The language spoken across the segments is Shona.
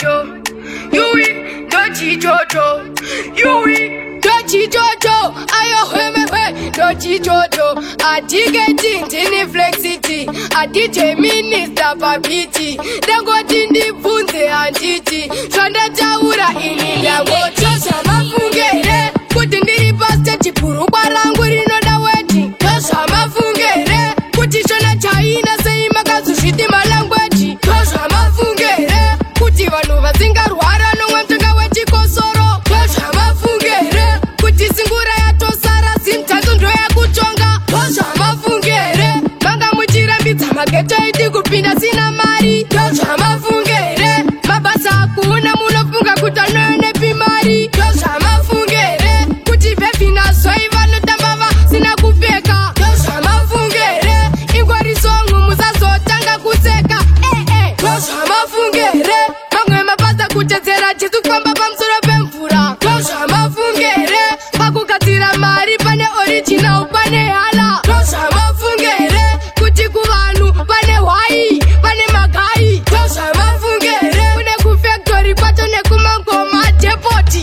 Ndochichocho, yuwi ndochichocho, yuwi ndochichocho, ayohwemehwe ndochichocho. Atiketi ndini flexity, adj minister pabiti. Ndangoti ndibvunze handiti zvandataura ini, ndangoti zvamafungere kuti ndiri pastage, bhurukwa rangu rinoda weti. Ndozvamafungere kuti shona chaina sei makazozviti malanguage. Ndozvamafungere kuti vanhu vasingarwara nomwe mutonga wechikosoro. Ndozvamafungere kuti singura yatosara zimutatu ndoyakutonga. Ndozvamafungere manga muchirambidza maghetto youth kupinda sina mari. Ndozvamafungere mabasa hakuna, munofunga kuti anoyonepi mari. Ndozvamafungere kuti bhebhinazoi vanotamba vasina kupfeka. Ndozvamafungere ingori song, musazotanga kuseka ee. Ndozvamafungere mamwe mabasa kutedzera Jesu kufamba pamusoro pemvura. Ndozvamafungere pakugadzira mari pane original, pane hala. Ndozvamafungere kuti kuvanhu pane hwai, pane magai. Ndozvamafungere kune kufactory kwacho nekumangoma depot.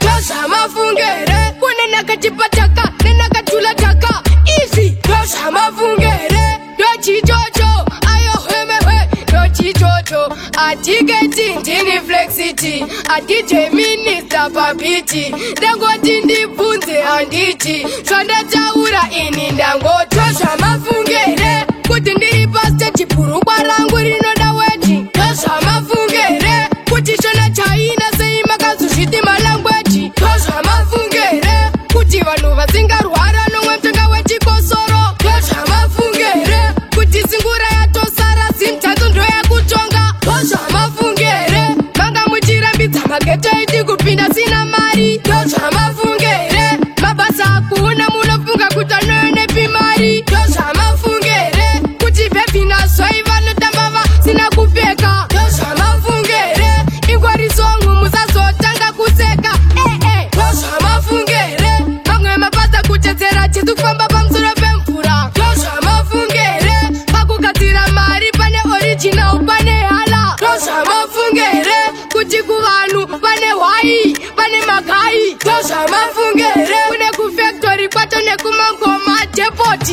Ndozvamafungere kune nakachipataka nenakatula taka izvi. Ndozvamafungere ndochichocho, ayohwemehwe ndochichocho. Atiketi ndini flexity, adj minister pabiti. Ndangoti ndibvunze handiti zvandataura ini, ndangoti zvamafungere kuti ndiri pastage, bhurukwa rangu rinoda weti. Ndozvamafungere kuti shona chaina sei makazozviti malanguage. Ndozvamafungere kuti vanhu vasingarwara nomwe mutonga wechikosoro. Ndozvamafungere kuti singura yatosara zimutatu ndoyakutonga. Ndozvamafungere manga muchirambidza maghetto youth kupinda sina mari. Ndozvamafungere mabasa hakuna, munofunga kuti anoyonepi mari. Ndozvamafungere kuti bhebhinazoi vanotamba vasina kupfeka. Ndozvamafungere ingori song, musazotanga kuseka ee. Ndozvamafungere mamwe mabasa kutedzera Jesu kufamba pamusoro pemvura. Ndozvamafungere pakugadzira mari pane original, pane hala. Ndozvamafungere kuti kuvanhu pane hwai, pane magai. Ndozvamafungere kune kufactory kwacho nekumangoma depot.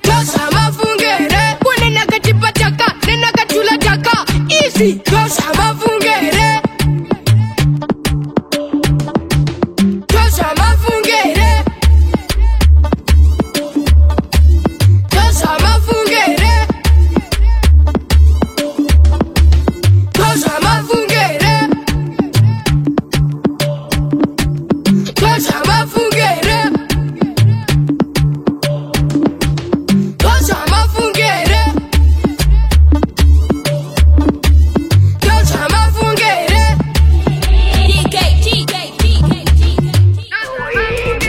Ndozvamafungere kune nakachipataka nenakatula taka izvi. Ndozvamafungere, ndozvamafungere, ndozvamafungere, ndozvamafungere, ndozvamafungere, ndozvamafungere, ndozvamafungere.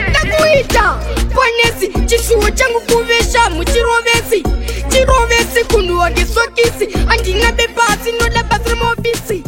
Ndakuita ponesi, chishuwo changu kuvesha muchirovesi chirovesi, kunhuwa ngesokisi. Handina bepasi, noda basi remuofisi.